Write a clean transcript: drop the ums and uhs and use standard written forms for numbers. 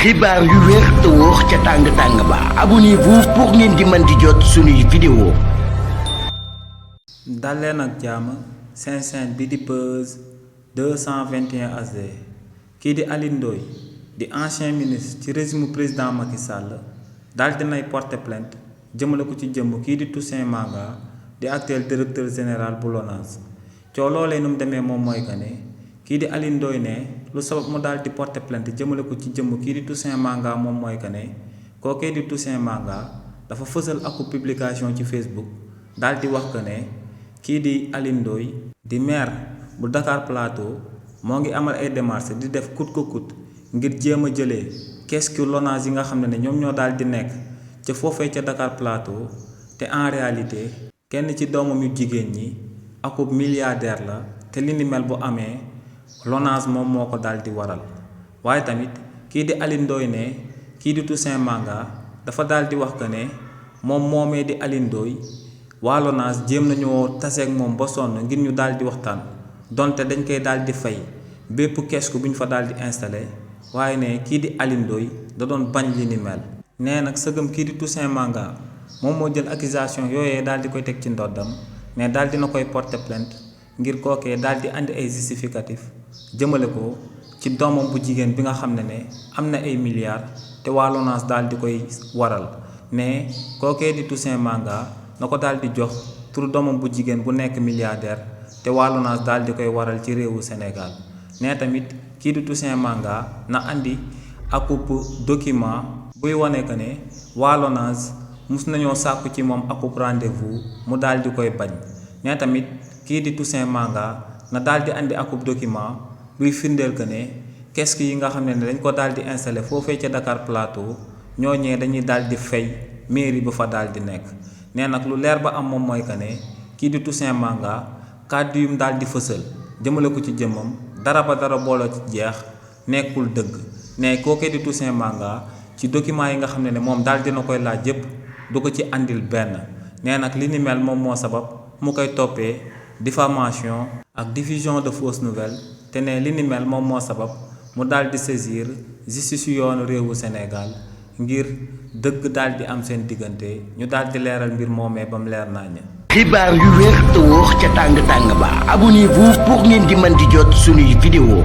xibaar yu wér te wóor ca tàng ba abonnez-vous pour ngeen di mën di jot suñuy vidéo. daleen ak jàmm seen chaîne bi di Buzz 221 HD kii di Alioune Ndoye di ancien ministre ci régime président Macky Sall daal dinay porter plainte jëmale ko ci jëmm kii di Toussaint Manga di actuel directeur général bu LONASE coow loolee nu mu demee moom mooy que ne kii di Alioune Ndoye ne lu sabab mu daal di porter plainte jëmale ko ci jëmm kii di Toussaint Manga moom mooy que ne kookee di Toussaint Manga dafa fësal aku publication ci Facebook daal di wax que ne kii di Alioune Ndoye di maire bu Dakar Plateau moo ngi amal ay démarches di def coûte que coûte ngir jéem a jëlee keesu LONASE yi nga xam ne ñoom ñoo daal di nekk ca foofee ca Dakar Plateau te en réalité kenn ci doomam yu jigéen ñi akub milliardaire la te li ni mel bu amee LONASE moom moo ko daal di waral waaye tamit kii di Alioune Ndoye ne kii di Toussaint Manga dafa daal di wax que ne moom moomee di Alioune Ndoye waa LONASE jéem nañoo taseeg moom ba sonn ngir ñu daal di waxtaan donte dañ koy daal di fay bépp kees bu ñu fa daal di installé waaye ne kii di Alioune Ndoye da doon bañ li ni mel. nee nag sëgëm kii di Toussaint Manga moom moo jël accusation yooyee daal di koy teg ci ndoddam mais daal dina koy porter plainte ngir kookee daal di andi ay justificatif jëmale ko ci doomam bu jigéen bi nga xam ne am na ay milliards te waa LONASE daal di koy waral ne kookee di Toussaint Manga na ko daal di jox tur doomam bu jigéen bu nekk milliardaire te waa LONASE daal di koy waral ci réewu Sénégal ne tamit kii di Toussaint Manga na andi akub document buy wane que ne waa LONASE mus nañoo sàkku ci moom akub rendez-vous mu daal di koy bañ ne tamit kii di Toussaint Manga na daal di andi akub document buy firndeel que ne kees yi nga xam ne dañ ko daal di installé foofee ca Dakar Plateau ñooñee dañuy daal di fay mairie ba fa daal di nekk. nee nag lu leer ba am moom mooy que ne kii di Toussaint Manga kàddu yum daal di fësal jëmale ko ci jëmmam dara ba dara booloo ci jeex nekkul dëgg ne kookee di Toussaint Manga ci document yi nga xam ne moom daal dina koy laaj yépp du ko ci andil benn nee nag li ni mel moom moo sabab mu koy toppee diffamation ak diffusion de fausses nouvelles te ne li ni mel moom moo sabab mu daal di saisir justice yoonu réewu Sénégal ngir dëgg daal di am seen diggante ñu daal di leeral mbir moomee ba mu leer naññ. xibaar yu wér te wóor ca tàng ba abonnez-vous pour ngeen di mën di jot suñuy vidéo.